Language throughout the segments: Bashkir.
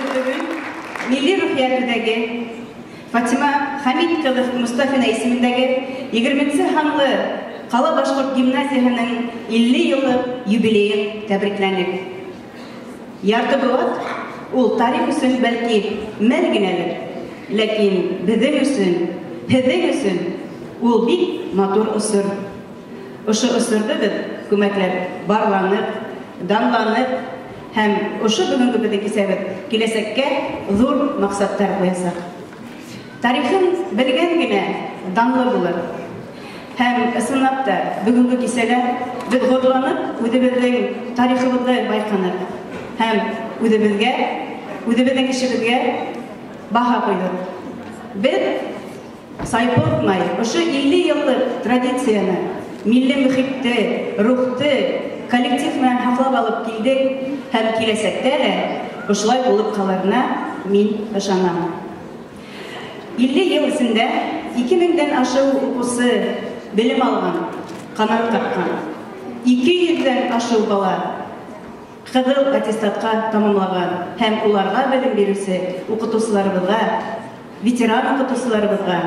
Беҙ бөгөн Милли рухиәт үҙәге Фатима Хәмит ҡыҙы Мостафина исемендәге 20-нсе һанлы ҡала башҡорт гимназияһының 50 йыллыҡ юбилейын тәбрикләнек. Ярты быуат ул тарих өсөн бәлки мәл генәлер, ләкин беҙҙең өсөн, һеҙҙең өсөн ул бик матур осор. Ошо осорҙо беҙ күмәкләп барланыҡ, данланыҡ һәм ошо бөгөнгө беҙҙең кисәбеҙ киләсәккә ҙур маҡсаттар ҡуясаҡ. Тарихын белгән генә данлы булыр. Һәм ысынлап та бөгөнгө кисәлә беҙ ғорурланып үҙебеҙҙең тарихыбыҙҙы байҡаныҡ һәм үҙебеҙгә, үҙебеҙҙең эшебеҙгә баһа ҡуйҙыҡ. Беҙ сайпылтмай ошо 50 йыллыҡ традицияны, милли мөхитте, рухты коллектив менән һаҡлап алып килдек һәм киләсәктә лә ошолай булып ҡалырына мин ышанам. 50 йыл эсендә 2000-дән ашыу уҡыусы белем алған, ҡанат тапҡан, 200-дән ашыу бала ҡыҙыл аттестатҡа тамамлаған һәм уларға белем биреүсе уҡытыусыларыбыҙға, ветеран уҡытыусыларыбыҙға,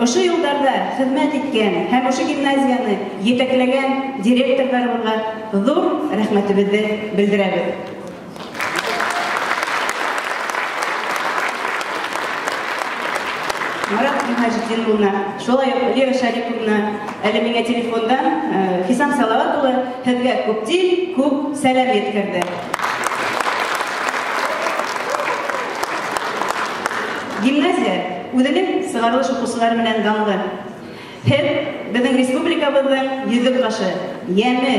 ошо йылдарҙа хеҙмәт иткән һәм ошо гимназияны етәкләгән директорҙарыбыҙға ҙур рәхмәтебеҙҙе белдерәбеҙ. Марат Минһажетдин улына, шулай уҡ Лира Шариповна әле миңә телефондан Хисам Салават улы һеҙгә күптән күп сәләм еткерҙе. Гимназия үҙенең сығарылыш уҡыусылары менән данлы. Һеҙ беҙҙең республикабыҙҙың йөҙөк ҡашы, йәме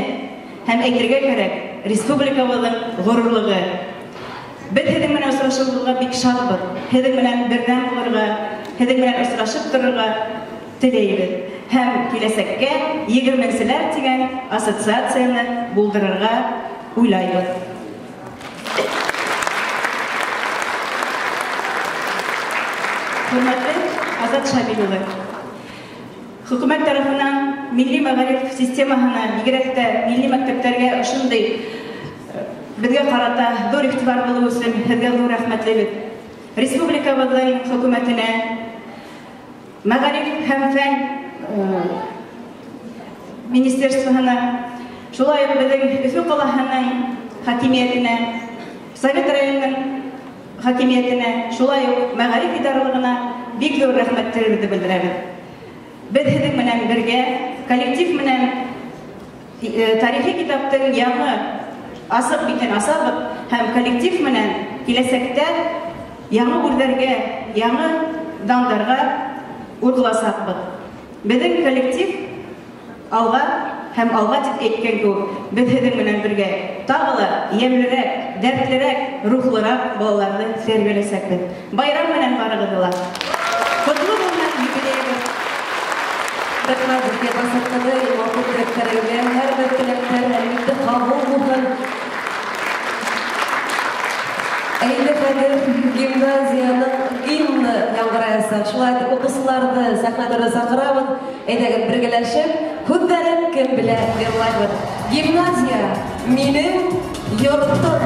һәм әйтергә кәрәк, республикабыҙҙың ғорурлығы. Беҙ һеҙҙең менән осрашыуға бик шатбыҙ. Һеҙҙең менән берҙәм булырға, һеҙҙең менән осрашып торорға теләйбеҙ. Һәм киләсәккә 20-нселәр тигән ассоциацияны булдырырға уйлайбыҙ. Хөрмәтле Азат Шамил улы, хөкүмәт тарафынан милли мәғариф системаһына, бигерәк тә милли мәктәптәргә ошондай беҙгә ҡарата ҙур иғтибар булыу өсөн һеҙгә ҙур рәхмәтлебеҙ. Республикабыҙҙың хөкүмәтенә, мәғариф һәм фән министерствоһына, шулай уҡ беҙҙең Өфө ҡалаһының хакимиәтенә, Совет районының хакимиәтенә, шулай уҡ мәғариф идаралығына бик ҙур рәхмәттәребеҙҙе белдерәбеҙ. Беҙ һеҙҙең менән бергә, коллектив менән тарихи китаптың яңы асыҡ битен асабыҙ һәм коллектив менән киләсәктә яңы үрҙәргә, яңы дандарға урғыласаҡбыҙ. Беҙҙең коллектив алға һәм алға тип әйткән кеүек, беҙ һеҙҙең менән бергә тағы ла йәмлерәк, дәртлерәк, рухлыраҡ балаларҙы тәрбиәләсәкбеҙ. Байрам менән барығыҙҙы ла. Ҡотло булһын юбилейыбыҙ. Рәхмәт һеҙгә, Башҡорт ҡыҙы, матур теләктәрегеҙгә, һәр бер теләктәр әлбиттә ҡабул булһын. Әйҙә хәҙер гимназияның гимны яңғыраясаҡ. Шулай итеп уҡыусыларҙы сәхнәгә саҡырабыҙ. Әйҙәгеҙ бергәләшеп, һүҙҙәрен кем белә йырлайбыҙ. Гимназия минең йортом.